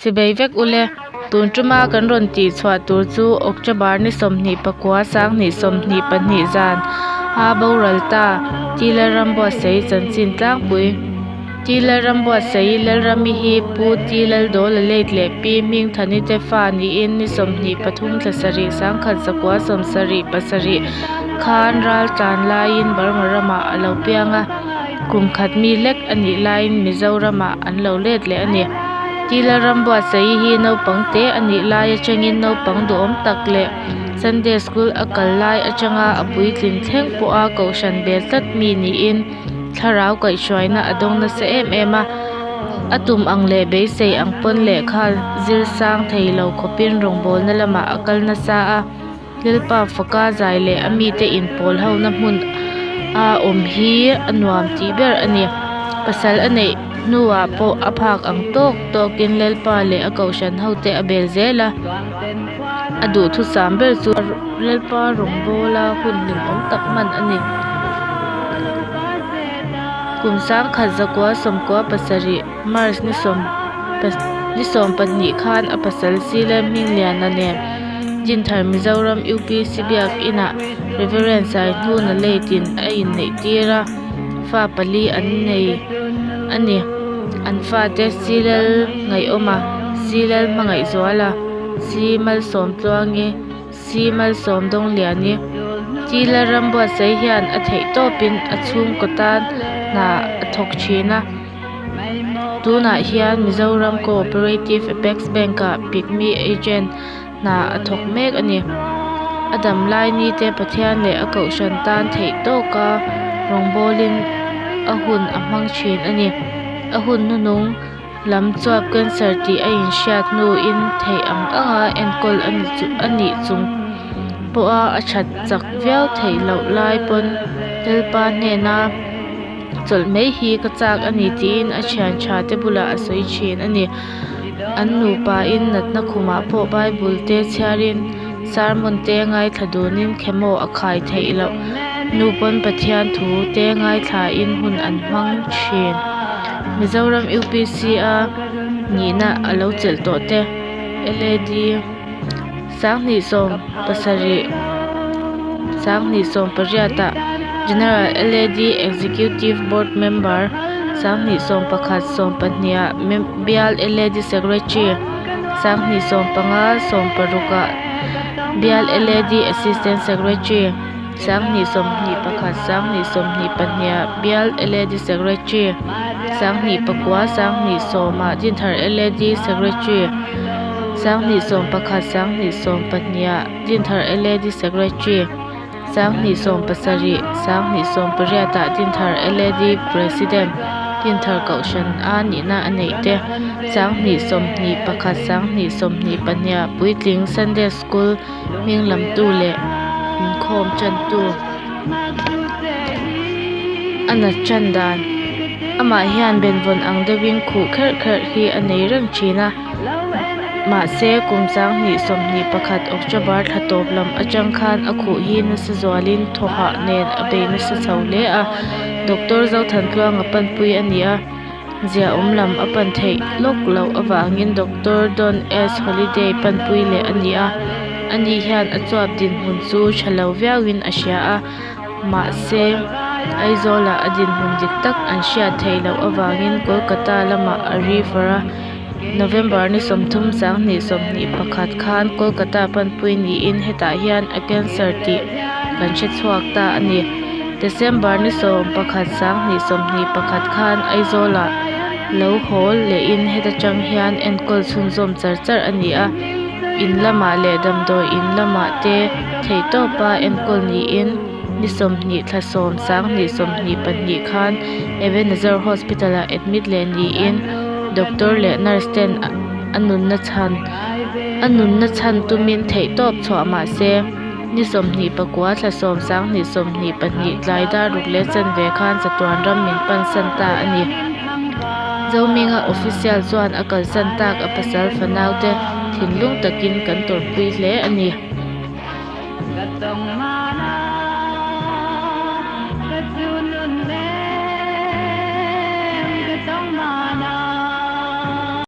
Chibei vek ule, tun tuma kan rawn tih chhuah tur chu October ni 29 2022 zan a boral ta T Lalrambuatsaii chanchin tlangpui. T Lalrambuatsaii Lalrami hi Pu T Laldawla late leh Pi Hmingthani te fa niin ni 23 thla sarih 1977 khan ral tlan laiin Burma ramah a lo piang a, kum khat mi lek a nih laiin Mizoramah an lo let leh a ni. T Lalrambuatsaii hi naupang te a nih lai atangin naupang duhawm tak leh Sunday School a kal lai atanga a puitlin thleng pawha kohhran bel tlat mi niin thlarau kaihhruaina a dawng nasa em em a. A tum ang leh beisei ang pawn lehkha zir sang thei lo khawpin rawngbawlna lamah a kal nasa a. Lalpa faka zai leh a mite inpawl hona hmun a awm hi a nuam tih ber a ni. Pasal a neih hnuah pawh a phak ang tawk tawkin Lalpa leh a kohhran hote a bel zel a. A duhthusam ber chu Lalpa rawngbawla hun hlimawm tak hman a ni. Kum 1997 March ni sawm ni 12 khan a pasal Sile Hmingliana nen Dinthar Mizoram UPC Biak Inah Rev Saihnuna late-in a inneih tir a, fa pali an nei a ni. An fate Silal Ngaihawma, Silal Hmangaihzuala, Si Malsawmtluangi, Si Malsawmdawngliani, T Lalrambuatsaih hian a theih tawpin a chhungkaw tan hna a thawk thin a. Tunah hian Mizoram Cooperative Apex Bank-ah Pygmy Agent hna a thawk mek a ni. A dam lai nite Pathian leh a kohhran tan theih tawka rawngbawlin a hun a hmang thin a ni. A hun hnuhnung lam chuap cancer tih a inhriat hnuin theih ang anga enkawl a nih chung pawha a that chak viau theih loh lai pawn Lalpa hnena chawlh mai hi ka chak a ni tiin a thian tha te bulah a sawi thin a ni. An nupain natna khumah pawh Bible te chhiarin sermon te ngaithla dunin chemo a khai theih loh nu pawn Pathian thu te ngaithlain hun an hmang thin. Mizoram UPC a nihna a lo chelh tawh te, LAD. 2017, 2018 ah General LAD Executive Board Member, 2011, 12 ah Bial LAD Secretary, 2015, 16 ah Bial LAD Assistant Secretary, 2021, 2022 ah Bial LAD Secretary, 2009, 2010 ah Dinthar LAD Secretary, 2011, 2012 ah Dinthar LAD Secretary, 2017, 2018 ah Dinthar LAD President, Dinthar Kohhran a nihna a neih te, 2021, 2022 ah Puitling Sunday School hming lamtu leh inkhawm tantu a nat tan dan amah hian benvawn ang deuhin khuh kherh kherh hi a nei reng thin a mahse kum 2021 October thla tawp lam atang khan a khuh hi nasa zualin thaw hah nen a bei nasa chho hle a Doctor Zothantluanga panpui a ni a. Ziaawm lam a pan theih lawk loh avangin Doctor Don S. Holiday panpui leh a ni a, ani hian a chuap dinhmun chu tha lo viauin a hria a, mahse Aizawlah a dinhmun dik tak an hriat theih loh avangin Kolkata lamah a refer a, November ni 30 2021 khan Kolkata panpui niin hetah hian a cancer tih kan hre chhuak ta a ni. December ni 11 2021 khan Aizawlah lo haw lehin heta tang hian enkawl chhunzawm char char a ni a, in lamah leh damdawi in lamah te theihtawpa enkawl niin ni 20 thla 10 2022 khan Ebenezer Hospital ah admit leh niin doctor leh nurse ten a nunna chhan a nunna chhan tumin theihtawp chhuah mahse. Ni 29 thla 10 2022 tlai dar ruk leh chanve khan chatuan ram min pansan ta a ni. Zohminga official chuan a kalsan tak a pasal fanau te thinlung takin kan tawrhpui hle a ni.